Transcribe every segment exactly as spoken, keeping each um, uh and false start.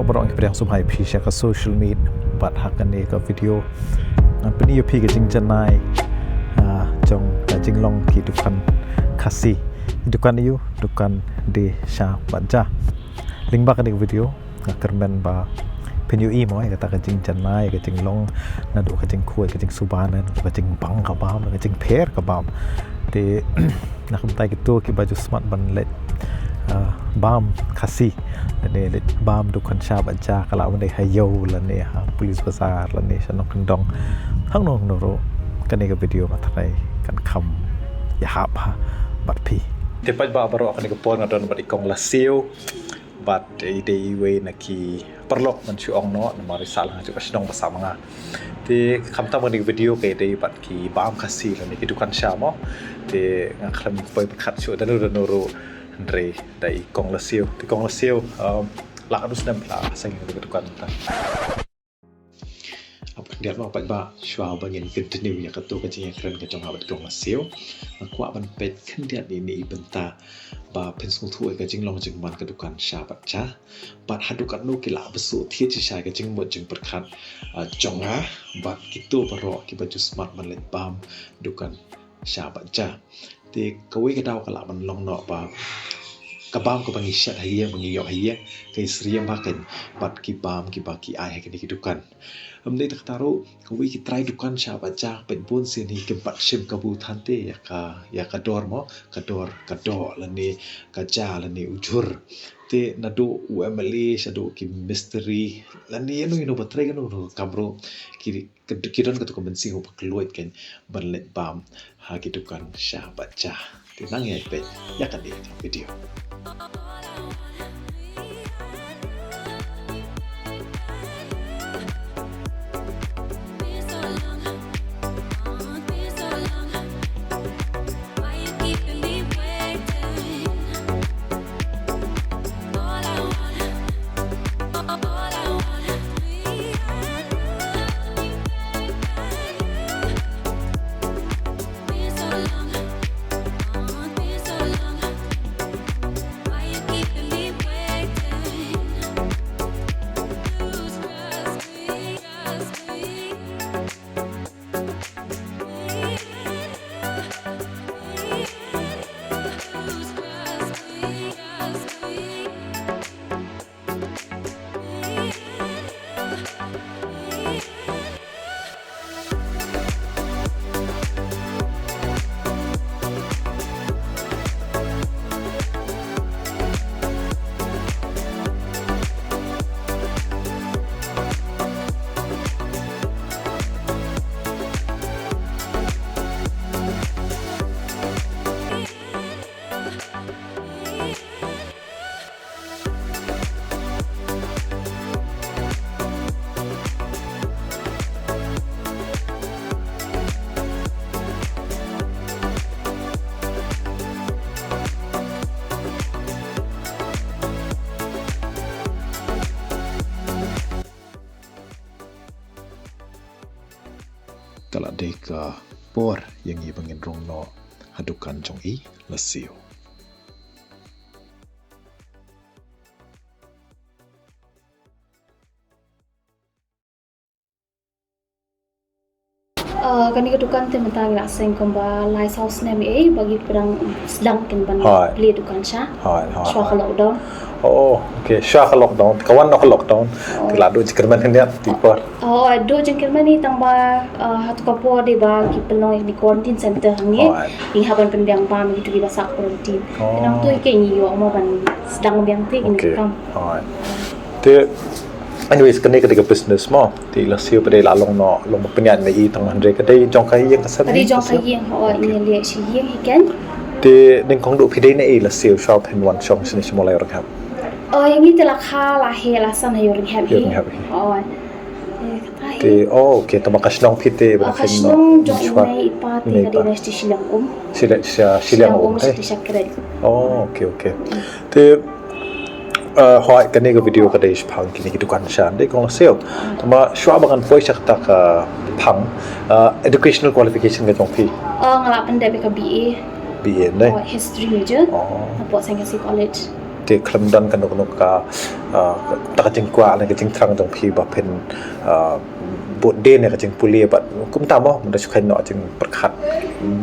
Baroh ngi pdiang sngewbha ïa phi sha ka Social Meet bad ha kane ka video ngan pyni ïa phi ka jingjanai, ah, jong ka jinglong ki dukan Khasi. Dukan aiu? Dukan die sha bad ja. Lyngba kane ka video nga kyrmen ba phin ïohi mo ïa kata ka jingjanai, ka jinglong naduh ka jingkhuid, ka jingsuba, naduh ka jingbang ka bam, ka jingpher ka bam. Te na ka bynta kito kiba ju smat ban leit, ah, bam Khasi, lane leit bam dukan sha bad ja, ka lah ban dei ha Ïew lane ha Police Bazar lane sha Nongkyndong, hangno hangno ruh, kane ka video nga tharai kan kham ïahap ha bad phi. Te paidbah baroh, kane ka por nga don bad i Kong Lasiew. Bad i dei iwei na ki paralok, ngan shu ong noh namar i sah lang ha ka shnong ba sah ma nga. Te khamtam kane ka video ka dei bad ki bam Khasi lane ki dukan sha mo. Te nga khlem poi pyrkhat shuh da uno uno ruh, hynrei da i Kong Lasiew. Te Kong Lasiew, um, la katno snem phi la seng ïa kane ka dukan mynta? Ap khyndiat mo paidbah, shuwa ba ngin continue ïa kato ka jingïakren ka jong nga bad i Kong Lasiew, nga kwah ban peit khyndiat ïa ine i bynta ba phin sngewthuh ïa ka jinglong jingman ka dukan sha bad ja, bad haduh katno ki la bsut thied shisha ïa ka jingmut jingpyrkhat, ah, jong nga bad kito baroh kiba ju smat ban leit bam dukan sha bad ja. Te kawei ka daw ka lah ban long noh ba ka bam kaba ngi shet ha ïing, ba ngi ïoh ha ïing, ka ïasyriem bha kein bad ki bam kiba ki ai ha kine ki dukan. Ym dei tang kata ruh, kawei ki trai dukan sha bad ja, peit bun sien hi kim pat shim kabu than te ïa ka, ïa ka dor mo, ka dor, ka doh lane ka ja lane u jhur. Te naduh u M L A shaduh ki mistri lane ïano ïano ba trei kano kano ka kam ruh, ki, ki don kato ka mynsiem ba khlaiñ kein ban leit bam ha ki dukan sha bad ja. Te nang ïa peit ïa kane ka video. Ka la dei ka por ïa ngi ba ngin rung noh ha dukan jong i Lasiew. Uh, kane ka dukan te mynta ngi la seng kumba lai saw snem eh, ba ngi pdiang sdang kein ban plie dukan sha. Hooid, hooid. Shuwa ka lockdown. Oh, okay. Shuwa ka lockdown. Ka wan noh ka lockdown. Oh. Te la duh jingkyrmen khyndiat te por. Oh, duh jingkyrmen hi tang ba, uh, ha kato ka por dei ba ki pynlong ïa ki quarantine center hangne. Hooid. Ngi hap ban pynbiang bam ïa kito kiba sah quarantine. Oh. Te nangta hi kein ngi ïoh mo ban sdang biang te kine ki kam. Hooid. Te, anyways, kane ka dei ka business mo. Te i Lasiew pat dei la long noh, long ba pynïaid ma i tang hynrei ka dei jong ka ïing ka sem. Ka dei jong ka ïing, hooid, ngi leh shi ïing hi kein. Te nyngkong duh phi dei na i Lasiew shuwa phin wan shong shane sha Mawlai Rynghep? Oh, ïa ngi te la kha la heh la san ha Ïew Rynghep hi. Ïew Rynghep hi. Hooid. Eh, kata hi. Te, oh, okay, tangba ka shnong phi te, oh, ka shnong jong i mei i pa te ka dei na shatei shiliang um. Shiliang, sha, shiliang um, shatei sha Krek. Oh, okay, okay. Te, uh, hooid, kane ka video ka dei shaphang kine ki dukan sha, dei Kong Lasiew. Tangba shuwa ba ngan poi sha kata ka phang, uh, educational qualification ka jong phi? Oh, nga la pyndep ïa ka B A. B A, dei? Oh, history major. Oh. Napoh Saint Catherine College. Te khlem don kano kano ka, ah, ta ka jingkwah ne ka jingthrang jong phi ba phin, ah, bud dien ïa ka jingpule bad kumta mo, mynta shu kheiñ noh jingpyrkhat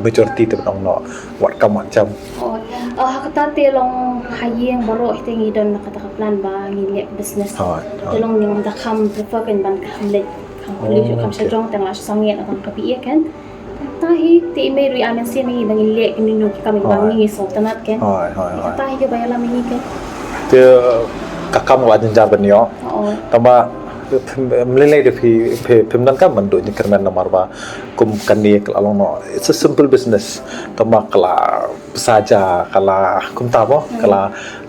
majority te ban ong noh wat kam wat jam. Oh, ah, ha kata te long ha ïing baroh hi te ngi don na kata ka plan ba ngi leh business. Hooid, hooid. Te long ngi da kham prefer kan ban kham leh kham pule. Kham sha jong te nga shu sangeh na tang ka phi ïa kan. Kata hi te i mei ruh i ai mynsiem ïa ngi ba ngin leh kino kino ki kam ba ngi sngewtynnat kan. Hooid, hooid, hooid. Kata hi kaba ïalam ïa ngi kan. Te ka kam ka la jynjar ban ïoh. Hooid. Tangba phim, phim lei lei de phi, phi, phim donkam ban duh jingkyrmen namar ba kum kane ka la long noh. It's a simple business. Tangba ka la pisa ja, ka la kumta mo, ka la,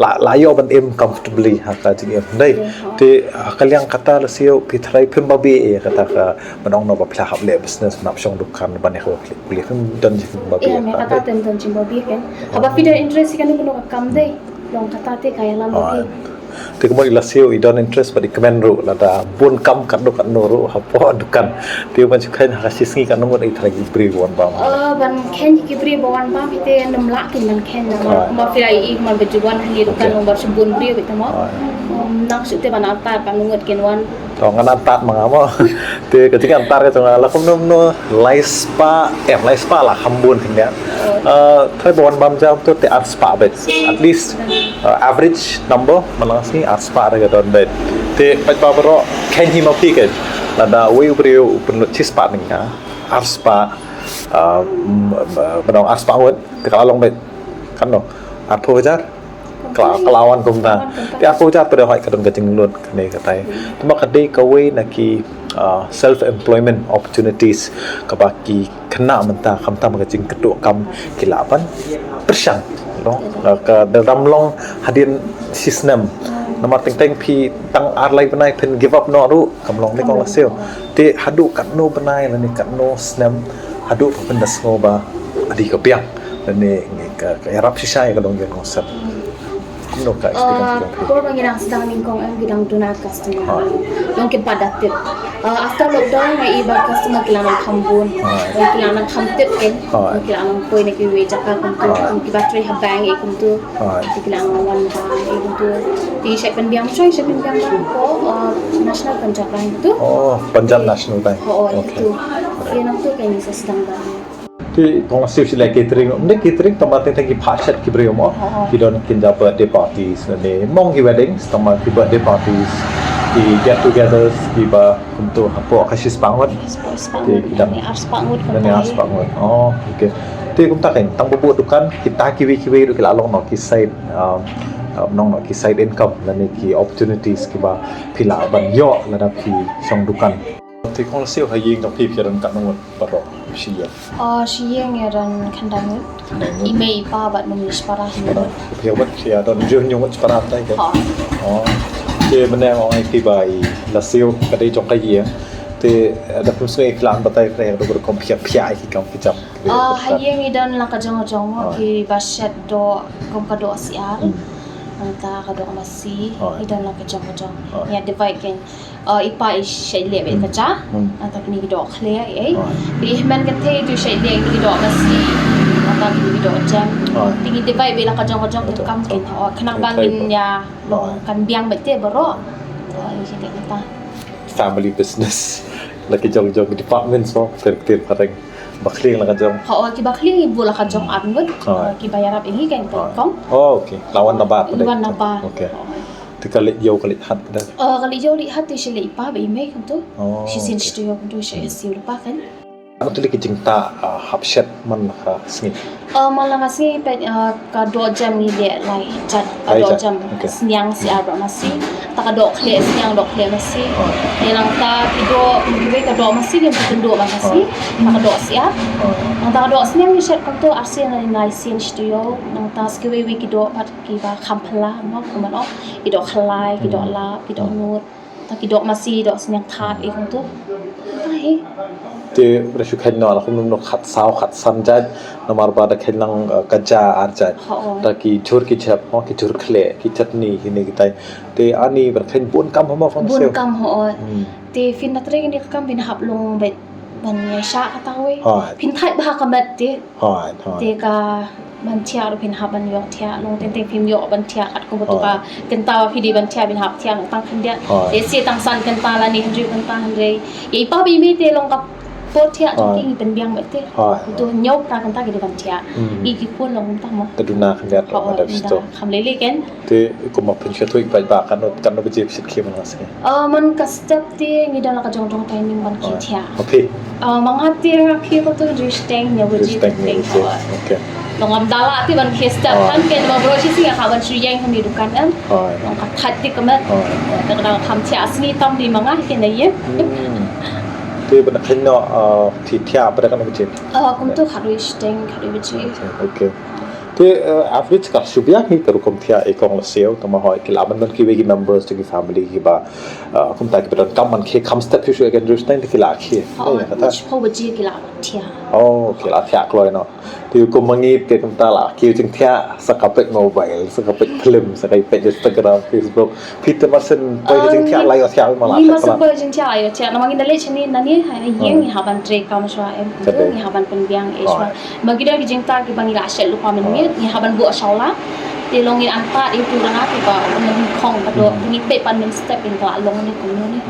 la, la ïoh ban im comfortably ha ka jingim. Dei. Te ha ka liang kata Lasio phi tharai phim babe ïa kata ka ban ong noh ba phi la hap leh business, hap shong dukan ban ïa ka pule, phim don jingbabe. Ïa, me kata te don jingbabe kan. Haba phi don interest ïa kano kano ka kam dei. Long kata te ka ïalam ïa phi. Te kumno i Lasio i don interest bad i kmen ruh lada bun kam katno katno ruh hapoh dukan. Te ban shu kheiñ ha ka shi sngi katno ngut i tharai ki briew ba wan bam? Eh, ban kheiñ ki briew ba wan bam hi te ym lah kin ban kheiñ namar kumba phi ïa i kumba ba ju wan hangne dukan long ba shu bun briew hi te mo. Ym nang shu te ban atat katno ngut kin wan. To ngan atat ma nga mo. Te ka jingkyntar ka jong nga la kumno kumno lai spah, eh, lai spah la kham bun khyndiat. Ah, tharai ba wan bam jam to te ar spah beit. At least, ah, average number man la ka sngi ar spah da ka don beit. Te peit ba baroh kheiñ hi ma phi kan. Lada uwei u briew u pynlut shi spah ngi, ah, ar spah, ah, mm, ba dang ar spah ngut te ka la long beit. Katno? Arphew hajar? Ka la, ka la wan kumta. Te arphew hajar pat de hoi ka don ka jinglut kane katai. Te ma ka dei kawei na ki, ah, self employment opportunities kaba ki khynnah mynta khamtam ka jingkynduh kam ki lah ban pyrshang. No? Ka da dang long hadien shi snem. Namar teng teng phi tang ar lai bnai phin give up noh ruh kam long ne kong Lasio. Te haduh katno bnai lane katno snem haduh phin da sngew ba dei ka biang lane ka, ka ïarap shisha ïa ka dong ïa ka nongset. Kumno ka experience jong phi? Por ba ngi dang sdang nyngkong em ngi dang duna customer. Long ki pat da tip. Ah, after lockdown nga i ba customer ki la nang kham bun. Ki la nang kham tip em. Ki la nang poi na kiwei jaka kumtu, ki ba trei ha bank i kumtu. Te ki la nang wan bam i kumtu. Te shait pynbiang, shait pynbiang bam ko, ah, National Punjab Bank tu. Oh, Punjab National Bank. Ho, oh, itu. Te nangtu ka ngi sa sdang bam. Te kong Lasio shi leh catering, ym dei catering tangba teng teng ki phah shet ki briew mo. Ki don kin ja birthday parties ne mong ki weddings tangba ki birthday parties, ki get togethers kiba kumtu hapoh ka shi spah ngut. Te ki dang ar spah ngut. Ar spah ngut. Oh, okay. Te kumta kan tang ba buh dukan kita kiwei kiwei ruh ki la long noh ki side, um, um, long noh ki side income lane ki opportunities kiba phi lah ban ïoh lada phi shong dukan. Te kong Lasio ha ïing jong phi phi don katno ngut baroh shi ïing? Ah, shi ïing ïa don khyndai ngut. Khyndai ngut. I mei i pa bad nongmihshpara hi. Phi ïa bad phi ïa don jur ngut shipara tai ke? Ha. Oh. Te mynne ong ai phi ba i Lasio ka dei jong ka ïing. Te da kum sngew i klan batai phi ïa don rukom phi ïa phi ïa ki kam ki jam. Ah, ha ïing i don la ka jong jong mo ki ba shet doh kum ka doh siar. Nangta ka doh masi i don la ka jong jong. Ïa divide kein. Ah, i pa i shait leh bad ka ja. Nangta kine ki doh khleh ei. Ba i hynmen ka thei tu shait leh ki doh masi. Nangta kine ki doh jam. Te ngi divide bad la ka jong ka jong tu kam kein. Oh, khnang ba ngin ïa long kan biang bad te baroh. Oh, i shait leh nangta. Family business. La ki jong jong departments mo ter ter pareng. Ba khlieng la ka jong. Ha, oh, ki ba khlieng i buh la ka jong ar ngut. Ki ba ïarap ïa ngi kein kong. Oh, okay. La wan naba. Wan naba. Okay. Te ka leit ïew ka leit hat ka dei? Ah, ka leit ïew leit hat te shi leit i pa bad i mei kumtu. Shi sien shi taïew kumtu shi sien i pa kan. Ano tylli ki jingtah, ah, hap shet man la ka sngi? Ah, man la ka sngi peit, ah, ka doh jam ngi leh lai jat, ka doh jam sniang siar bad masi. Ta ka doh khleh sniang doh khleh masi. Te nangta ki doh kiwei ka doh masi ki ym kynduh bad masi. Ta ka doh siar. Nangta ka doh sniang ngi shet kumtu ar sien lane lai sien shi taïew. Nangta sa kiwei wei ki doh pat ki ba kham phylla mo kumno, ki doh khlai, ki doh lap, ki doh nud. Ta ki doh masi, doh sniang khat i kumtu. Ta hi. Te ba shu kheiñ noh la kumno khat saw khat san jait namar ba da kheiñ lang, eh, ka ja ar jait. Ta ki jhur ki jhep mo, ki jhur khleh, ki chutney kine kitai. Te ani ba kheiñ bun kam mo. Bun kam ho. Te phin da trei kine ki kam phin hap long bad ban ïa shah kata wei. Phin thait bha ka met te. Te ka Ban thiah ruh phin hap ban ïoh thiah, long teng teng phim ïoh ban thiah katkum katu ka kynta ba phi dei ban thiah phin hap thiah long tang khyndiat. Te shi tang san kynta lane hynriew kynta hynrei ïa i pa ba i mei te long ka por thiah jong ki ngi pynbiang beit te. Uto hynñiew kynta kynta ki dei ban thiah. Ngi ki khun long kumta mo. Te duna khyndiat long ma dep sto. Kham lei lei ken. Te kumba phin shu thuh paidbah katno katno baje phi shit khie man la sngi? Ah, man ka step te ngi don la ka jong jong timing ban khie thiah. Okay. Ah, ma nga te nga khie kato hynriew shiteng hynñiew baje. Hynriew shiteng hynñiew baje. Okay. Long ngam da lah te ban khie step kan ken ma bro shi sngi nga hap ban shu ïeng ha ni dukan em. Long ka thait te ka met. Te ka dang kham thiah sngi tam te ma nga hi ken da ïeng. Te ban khie no, ah, phi thiah pat katno baje? Ah, kumto khathynriew shiteng khathynriew baje. Okay. Te, eh, average ka shu biang hi ka rukom thiah i kong Lasiew, tang ba hoi ki lah ban don kiwei ki members jong ki family kiba, eh, kumta kiba donkam ban khie kham step shuh shuh ïa ka hynriew shiteng te ki lah khie. Hooid, kata. Hooid, baje ki lah ban thiah. Oh, ki lah thiah kloi noh. Te kum ma ngi te kumta lah khie jingthiah sa ka page mobile, sa ka page film, sa ka page Instagram, Facebook. Phi te mar shen poi ha jingthiah la ïoh thiah ma la. Ngi mar shen poi ha jingthiah la ïoh thiah. Namar ngi da leit shane nane ha ïing ngi hap ban trei kam shuwa em. Ngi hap ban pynbiang eh shuwa. Ma ki don ki jingthiah kiba ngi la shet lypa mynmiet ngi hap ban buh sha u la. Te long ngi an pat ïa u tu ranga kiba u nang khong ka dok ngi peit pat mynstep ïa ka la long ne kumno ne.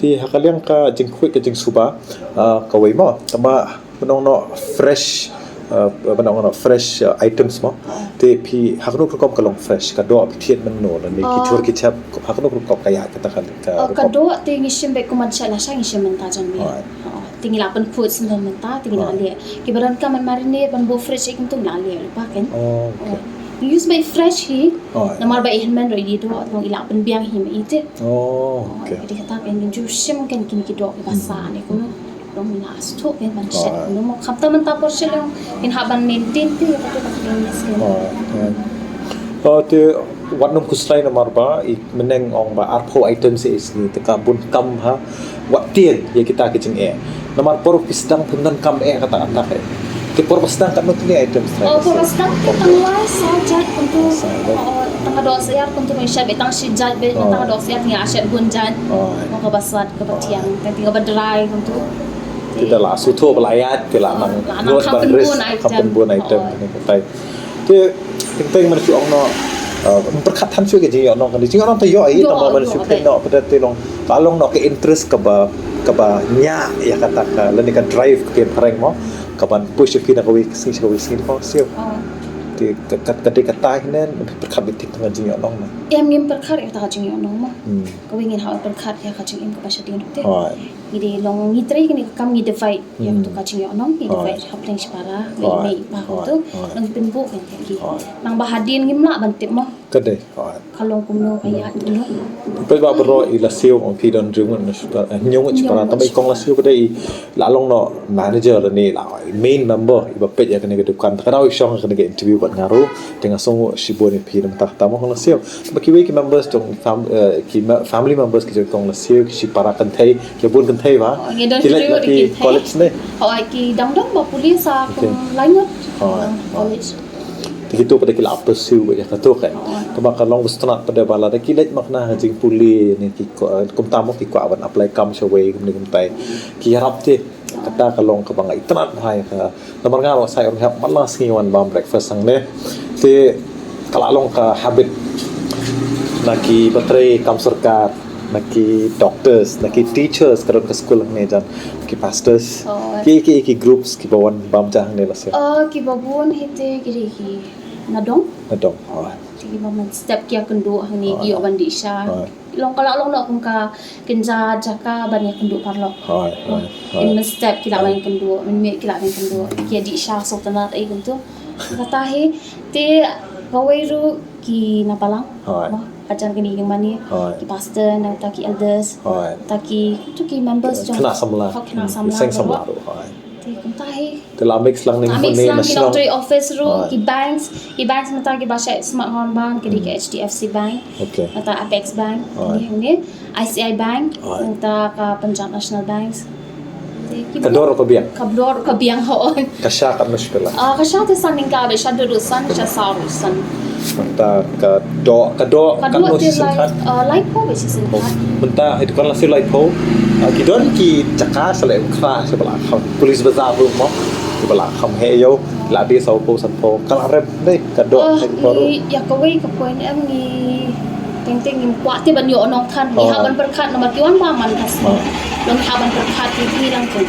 Te ha ka liang ka jingkhuid ka jingsuba, ah, kawei mo. Tang ba ban ong noh fresh, uh, ban ong noh fresh, uh, items mo. Te phi ha kano ka rukom ka long fresh, ka doh phi thied mynno lane ki jhur ki jhep, ha kano ka rukom ka ïaid kata ka, ka rukom? Ka doh te ngi shim beit kum ban shet lashai ngi shim mynta janmiet. Te ngi la pynkhuid shen mynta te ngi la leh. Kiba donkam ban marinate ban buh fridge kumto ngi la leh lypa ken. Ngi use beit fresh hi. Namar ba i hynmen ruh i doh, ngi la pynbiang hi ma i te. Te kata ken ngi ju shim ken kine ki doh kiba sah ne kumno. Long ngi la shu thuh ken ban shet. Ngi mo khamtam mynta por shet long ngin hap ban maintain te ïa kata ka cleanliness ken. Oh, te wat nym khuslai namar ba i myneng ong ba arphew items ïa i sngi te ka bun kam ha. Wat tieng ïa kita ki jingeh. Namar por phi sdang phi donkam eh kata kata eh. Te por ba sdang katno tylli items? Oh, por ba sdang te tang lai saw jait kumto. Tang ka doh syiar kumto, ngi shet beit tang shi jait beit, tang ka doh syiar ngi la shet bun jait. Mo kaba sat kaba thiang, tang te kaba dry kumto. Te da la shu thuh ba la ïaid te la nang nud ban risk kham pynbun item kane katai. Te teng teng man shu ong noh, ym pyrkhat than shuh ka jingïohnong kane. Jingïohnong te ïoh i tang ba man shu kheiñ noh pat te long ka long noh ka interest kaba kaba ñiah ïa kata ka lane ka drive ka pyrshang mo. Kaban push ïa phi na kawei ka sngi sha kawei ka sngi kong Lasiew. Te ka ka ka dei kata hi ne pyrkhat beit tang ka jingïohnong na. Em ngim pyrkhat ïa kata ka jingïohnong mo. Kawei ngin hap pyrkhat ïa ka jingim kaba shadien te. Ngi dei long ngi trei kane ka kam ngi divide ïa kata ka jingïohnong ngi divide hapdeng shipara ngi mei i pa kumto. Nang pynbuh kan ki. Nang ba hadien ngim lah ban tip mo. Ka dei. Ka long kumno ka ïaid kumno. Peit ba baroh i Lasiew ong phi don hynñiew ngut na shipara, hynñiew ngut shipara. Tang ba i kong Lasiew ka dei i la long noh manager ne la i main member iba peit ïa kane ka dukan. Ka dei i shong kane ka interview bad nga ruh. Te nga sngew shibun ïa phi na mynta kata mo kong Lasiew. Tang ba kiwei ki members jong fam-, eh, ki ma-, family members ki jong i kong Lasiew ki shipara kynthei, ki bun kynthei ba. Ki leit na ki college ne. Hooid, ki dang don ba pule sa kum lai ngut. College. Te kitu pat ki la pursue ïa katu kan. Tang ba ka long ba sngewtynnat pat ba lada ki leit ma kane ha jingpule ne ki ko-, kumta mo ki kwah ban apply kam shawei kumne kumtai. Ki ïarap te kata ka long kaba nga itynnat bha ïa ka. Namar nga ruh sa ïoh ïarap man la sngi wan bam breakfast hangne. Te ka la long ka habit na kiba trei kam sorkar, na ki doctors, na ki teachers, ka don ka skul hangne jan, ki pastors. Ki, ki, ki groups kiba wan bam ja hangne Lasiew? Oh, kiba bun hi te ki dei ki na dong. Na dong. Te kiba mynstep ki ïakynduh hangne ki ïoh ban dih sha. Long ka la long noh kum ka kynja jaka ban ïakynduh paralok. Mynstep ki la ban ïakynduh, mynmiet ki la ban ïakynduh. Ki ïa dih sha sngewtynnat ei kumto. Kata hi te kawei ruh ki na balang. Mo, ka jan kine ki mane, ki pastor, nangta ki elders, ta ki, tu ki members jong khynnah samla. Khynnah samla. Seng samla ruh. Te kumta hi. Te la mix lang ne, la mix lang na ki shnong. Long trei office ruh, ki banks, ki banks mynta kiba shah smartphone bank, ki dei ka H D F C Bank. Nangta Apex Bank, ni hangne, I C I Bank, nangta ka Punjab National Banks. Ka dor ka biang. Ka dor ka biang hooid. Ka sha katno shipela? Ah, ka sha te san ningka bad sha dud san, sha saw san. Mynta ka doh, ka doh katno shisien khat? Ah, laiphew bad shisien khat. Mynta hi dukan Lasiew laiphew. Ah, ki don ki jaka sha leh kra sha ba la kham. Police Bazar ruh mo. Ki ba la kham heh ïoh. La dei saw phew san phew, ka la rep dei, ka doh. Oh, teng phew ruh. Ngi, ïa kawei ka point em ngi teng teng ngim kwah te ban ïoh nongthan, ngi hap ban pyrkhat namar ki wan bam man ka sngi. Long hap ban pyrkhat ki ki lang kum.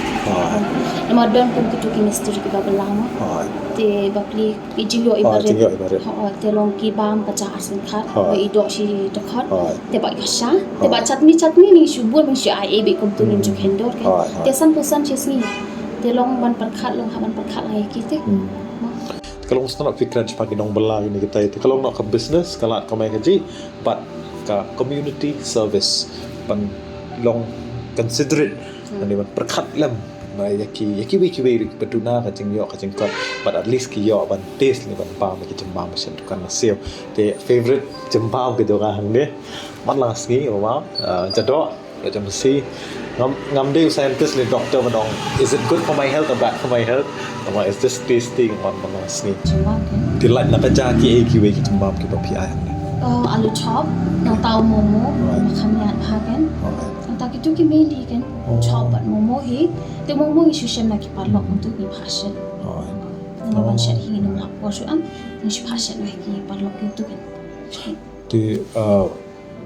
Namar don kum kitu ki mistri ki ba belang. Te ba pli ki jingïoh i barit. Jingïoh i barit. Te long ki bam ka jahar sngewthuh. Ba i doh shi dkhot. Te ba ka sha. Te ba chatni chatni ni shu bun ni shu ai e be kum tu ni ju khendor ke. Te san phew san shi sngi. Te long ban pyrkhat long hap ban pyrkhat lai ki te. Ka long sngewthuh phi kren shaphang ki nongbylla ïa kine kita. Te ka long noh ka business, ka lad kamai kajih, bad ka community service. Ban long considerate. Lane ban pyrkhat lem. Ba ïa ki, ïa kiwei kiwei ruh ki ba duna ka jingïoh ka jingkot. Bad at least ki ïoh ban taste lane ban bam ïa ki jingbam sha dukan na siew. Te favorite jingbam ka jong nga hangne. Man la sngi, mama, ah, jadoh. Ka jong si. Ngam, ngam dei u scientist ne doctor ban ong, is it good for my health or bad for my health? Namar it's just tasty, man man la sngi. Jingbam kan. Te lait na ka ja kiei kiwei ki jingbam ki ba phi ai hangne. Oh, alu chop, nangta u momo, makham ïa ha kan. Nangta kitu ki meli kan. Chop bad momo hi. Te momo hi shu shem na ki parlok tu ki phah shet. Namar ban shet hi ngim lah por shu am. Ngi shu phah shet na ki parlok tu kan. Te, ah,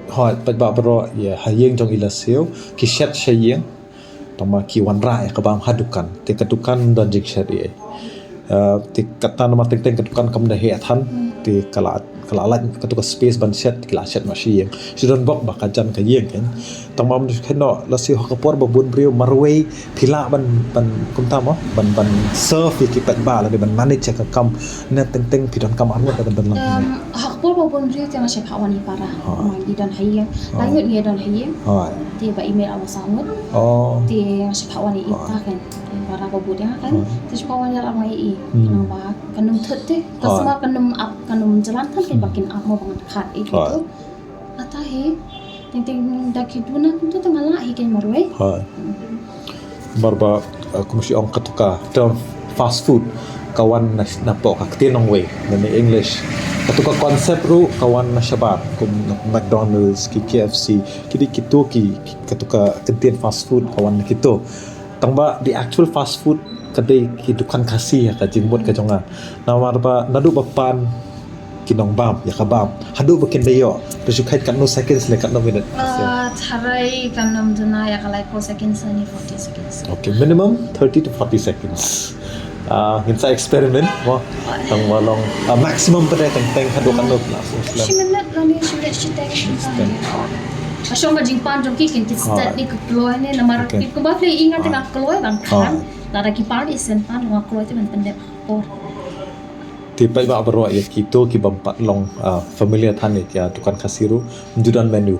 Hooid, paidbah baroh, ïa ha ïing jong i la siew ki shet sha ïing. Tangba ki wanrah ïa ka bam ha dukan. Te ka dukan don jingshet ïa. Te kata namar teng teng ka dukan kam da heh than. Te ka la, ka la lait katu ka space ban shet, ki la shet noh sha ïing. Shu don bok ba ka jan ka ïing kan. Tangba mynta kano la siew ha ka por ba bun briew marwei phi lah ban, ban kumta mo ban, ban serve ïa ki paidbah lane ban manage ïa ka kam. Ne teng teng phi don kam arngut da ka don lang. Ha ka por ba bun briew te nga shepha wan i para. Ma i don ha ïing. Laingut ngi don ha ïing. Te ba i mei a wa sangut. Te nga shepha wan i ita kan. Para ba bud ïa kan. Te shepha wan ïa la ma i. Nang ba kan ym thut te. Ka sma kan ym ap kan ym jalan kan te ba kin ap mo ba ngan khat i tu. Ata hi. Teng teng da ki duna kan tu te nga la hi kan marwei. Namar ba, eh, kum shu ong katu ka term fast food ka wan na, napoh ka ktien nongwei, lane English. Katu ka concept ruh ka wan na shabar kum McDonald's, ki K F C, ki dei kitu ki, ki katu ka ktien fast food ka wan na kitu. Tangba the actual fast food ka dei ki dukan Khasi ha ka jingmut ka jong nga. Namar ba naduh ba pan ki nongbam ïa ka bam haduh ba kin da ïoh, to shu khait katno seconds ne katno minute? Ah, tharai kan ym duna ïa ka lai phew seconds ne forty seconds. Okay, minimum thirty to forty seconds. Ah, ngin sa experiment mo. Tang ba long, ah, maximum pat teng teng haduh katno? Shi minute lane shi minute shiteng. Ka shong ka jingpan jong ki kin ki start ne ka kloi ne namar ki kumba phi i nga te nga kloi ban khan. Lada ki pan i sen pan nga kloi te ban pyndep por. Te paidbah baroh ïa kito ki bym pat long, ah, familiar than ïa ki, ah, dukan Khasi ruh, ym ju don menu.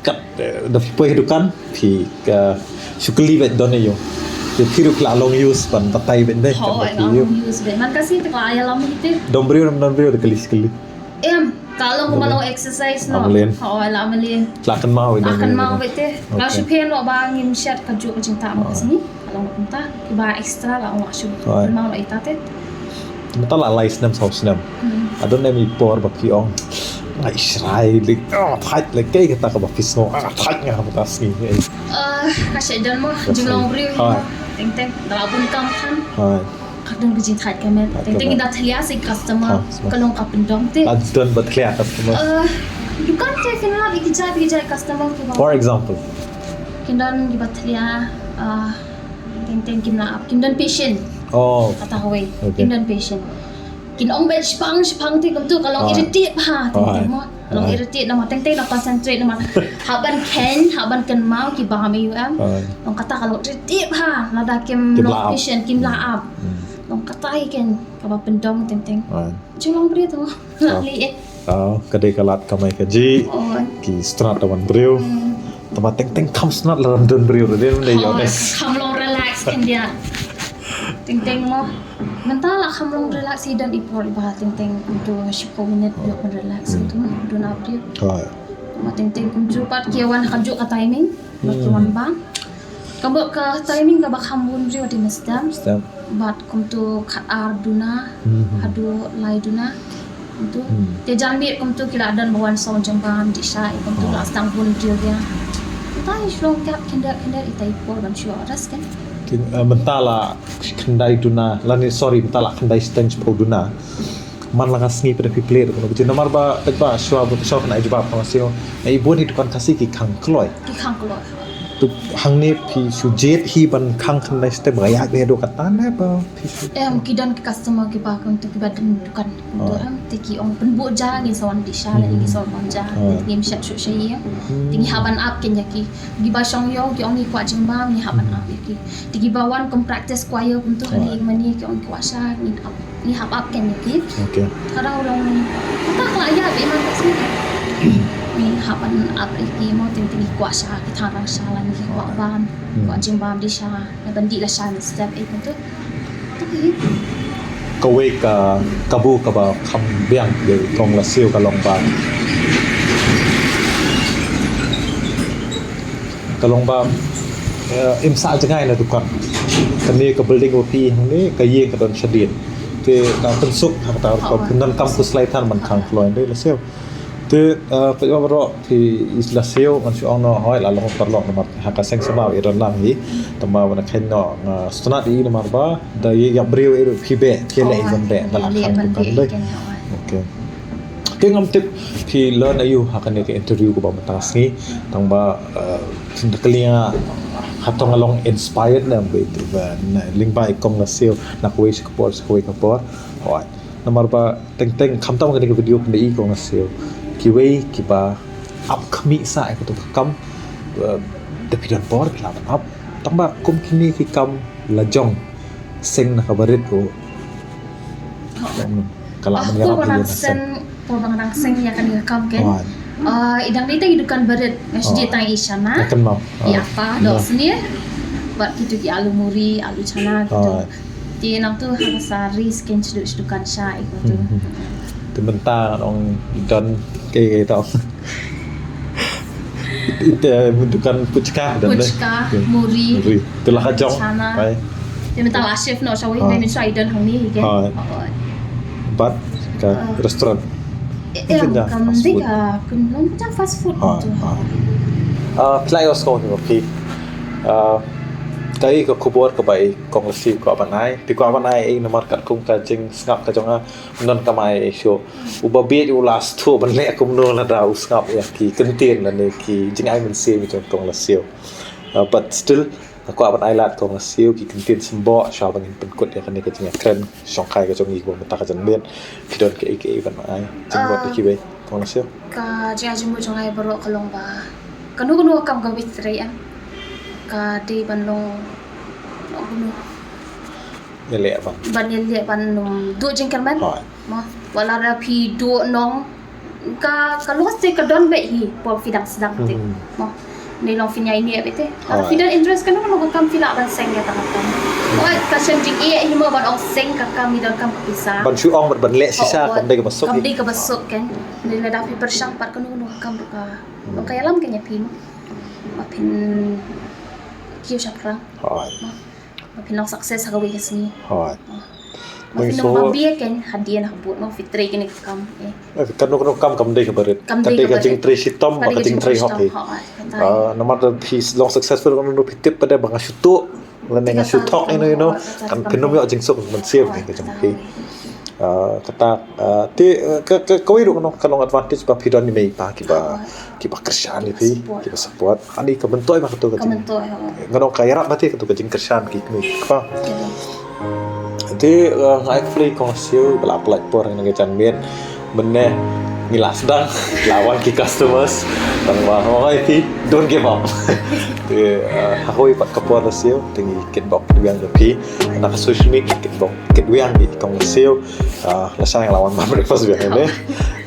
Kat, eh, da phi poi ha dukan phi, ah, shu kylli beit don ïa u. Te phi ruh phi la long use ban batai beit ne. Hooid, long use beit. Man Khasi te ka ïalam ïa te. Don briew, don briew da kylli shu kylli. Em, ka long kumba long exercise noh. Hooid, la mlien. La kynmaw beit te. Ka shu phi noh ba ngim shet kajuh ka jingtah ma ka sngi. Ka long kumta kiba extra la ong shu kynmaw la ita te. Mynta la lai snem saw snem. Adon ne mi por ba phi ong nga i shrai lik, ah, thait lik, kaei kata kaba phi sngew, ah, thait nga mynta sngi. Ah, ka shet don mo jinglong briew. Teng teng da la bun kam kan. Ka don ka jingthait ka met. Teng teng da thlia sa customer ka long ka pyndong te. Adon ba thlia customer. Dukan te kin la ki jait ki jait customer kiba. For example. Kin don kiba thlia, ah, Teng teng kim lah ap, kim don patient. Oh. Kata hawei. Okay. Kim don patient. Kin ong beit shipang shipang te kumtu ka long irritate bha teng teng mo. Long irritate namar teng teng na concentrate namar hap ban khein, hap ban kynmaw ki bam ïa u em. Long kata ka long irritate bha lada kim long patient, kim lah ap. Long kata hi ken kaba pyndong teng teng. Jinglong briew tu. Lah li eh. Ah, ka dei ka lad kamai kajih. Ki sngewtynnat da wan briew. Tangba teng teng kham sngewtynnat lada ym don briew ruh dei ne ïoh. Kham long relax khyndiat. Teng teng mo. Mynta la kham long relax hi don i por iba teng teng kumtu shiphew minit ïoh ban relax kumtu don a briew. Tangba teng teng kumjuh pat ki wan ha kajuh ka timing. Bad ki wan bam. Ka mut ka timing kaba kham bun briew dei mynstep. Bad kumtu khat ar duna haduh lai duna. Kumtu. Te janmiet kumtu ki la don ba wan song jingbam dih shai kumtu la sdang bun briew ïa. Ita i shlong kap khyndiat khyndiat ita i por ban shu rest kan. Mynta la khyndai duna lane, sorry, mynta la khyndai shiteng shiphew duna. Man la ka sngi pat phi plie ruh kano ka jingmut, namar ba peit ba shuwa ba shuwa kane jubab ka Siew, i bun hi dukan Khasi ki khang kloi. Ki khang kloi. Tu hangne phi shu jied hi ban khang khyndai shiteng ba ïa ka dukan ne ba phi shu. Em, ki don ki customer kiba kumtu kiba don dukan kumtu, em, te ki ong pynbud ja, ngin sa wan dih sha lane ngin sa wan ja. Ngim shah shuh sha ïing. Te ngi hap ban ap kein ïa ki. Kiba shong ïew ki ong ngi kwah jingbam, ngi hap ban ap ïa ki. Te kiba wan kum practice choir kumtu ha ïing mane ki ong kwah sha, ngin ap, ngi hap ap kein ïa ki. Okay. Ka dang long, ka la ïa be man ka sngi. Ngi hap ban ap ïa ki mo, te ngi kwah sha ki thrang sha lane ki kwah bam, kwah jingbam dih sha. Ban dih la sha step eh kumtu. Kawei ka kabu kaba kham biang ïa i kong Lasiew ka long ba, ka long ba, eh, im sah jngai na dukan. Kane ka building ba phi hangne ka ïing ka don shadien. Te ka pynsuk ha kata ka pyndonkam khuslai than ban khang kloi de Lasiew. Te, eh, peit ba baroh phi i Lasiew ngan shu ong noh hoi la long paralok namar ha ka seng sumar i don lang hi. Tangba ban kheiñ noh nga sngewtynnat i namar ba da ïa briew i ruh phi beh phi leh i ban beh da la khang dukan dei. Okay. Te ngam tip phi learn aïu ha kane ka interview kaba mynta sngi, tangba, eh, tang da ka liang nga, hato nga long inspired ne em, ba lyngba i kong Lasiew na kawei sha ka por sha kawei ka por. Hoi. Namar ba teng teng khamtam kane ka video pynda i kong Lasiew, kiwei kiba ap khmih sah ïa katu ka kam, eh, da phi don por phi lah ban ap. Tangba kum kine ki kam la jong seng na kaba rit ruh. Ka lah ban ïarap ïa ka seng. Por ba nga dang seng ïa kane ka kam kein. Ah, i dang dei tang i dukan barit, nga shu dei tang i shana. Nga kynmaw. I apa dohsnier. Bad kitu ki alu muri, alu chana kitu. Te nangtu ha ka sari skin shu shu dukan sha i kumtu. Te mynta ngan ong don kaei kaei tau. Ite dukan puchka don dei. Puchka, muri. Muri. Tu la ka jong. Chana. Te mynta la shift noh sha wei, mynshwa i don hangne hi kein. Bad ka restaurant. Eh, kam dei ka, kam long ka fast food tu. Ah, phi la ïohsngew hi ma phi. Ah, kaei ka khubor kaba i kong Lasiew kwah ban ai. Phi kwah ban ai ei namar katkum ka jingsngap ka jong nga. Ngan kamai ei shuh. Uba bieit u la sngewthuh ban leh kumno lada u sngap ïa ki kyntien lane ki jingai mynsiem jong kong Lasiew. Ah, but still nga kwah ban ai lad kong Lasiew ki kyntien symboh shuwa ba ngin pynkut ïa kane ka jingïakren shongkai ka jong ngi kaba mynta ka janmiet. Phi don kaei kaei ban ai jingmut ïa kiwei kong Lasiew? Ka jingïaid jingmut jong nga ïa baroh ka long ba kano kano ka kam kaba phi trei em, ka dei ban long, long kumno? Ïaleh ban, ban ïaleh ban ym duh jingkyrmen. Hooid. Mo, wat la da phi duh nong ka, ka loss te ka don beit hi por phi dang sdang te. Mo, ne long phin ïaineh beit te. Lada phi don interest kano kano ka kam phi lah ban seng ïa kata ka kam. Hooid, ka shem jingeh hi mo ban ong seng ka kam hi donkam ka pisa. Ban shu ong bad ban leh shisha kam dei kaba suk. Kam dei kaba suk kein. Ne lada phi pyrshang pat kano kano ka kam ruh ka, ruh ka ïalam kein ïa phi mo. Ba phin kiew shaphrang. Hooid. Mo. Ba phin long success ha kawei ka sngi. Hooid. Ba phin long ba bieit kein hadien habud mo phi trei kane ka kam. Eh, kano kano kam kam dei kaba rit. Kam dei ka jingtrei shitom bad ka jingtrei hok hi. Namar da phi long successful kano kano phi tip pat ba nga shu tuh lane nga shu thok ino ino, kan phin ym ïoh jingsuk mynsiem ka jong phi. Ah, kata, ah, te, eh, ka, ka, kawei ruh kano ka long advantage ba phi don i mei i pa kiba, kiba kyrshan ïa phi, kiba support. Ani ka myntoi ba kato ka jing. Ka myntoi, hooid. Ngan ong ka ïarap ba te kato ka jingkyrshan ki kmie ki kpa. Te, eh, nga ai khublei kong Siew ba la pynlait por ha kane ka janmiet. Mynne ngi la sdang, la wan ki customers. Tang ba hooid phi don't give up. Te, eh, ha kawei pat ka por Siew te ngi kitbok kitwiang ïa phi. Na ka social media kitbok kitwiang ïa kong Siew. Ah, lashai nga la wan ban breakfast biang ne.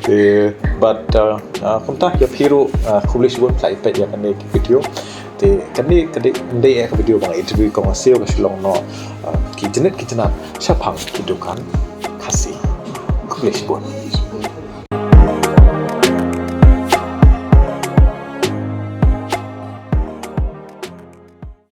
Te, but, ah, ah, kumta ïa phi ruh, ah, khublei shibun phi la ïa peit ïa kane ka video. Te kane ka dei, ka dei ka video ba nga interview kong Siew ka shu long noh, ah, ki jingit ki jingnang shaphang ki dukan Khasi. Khublei shibun.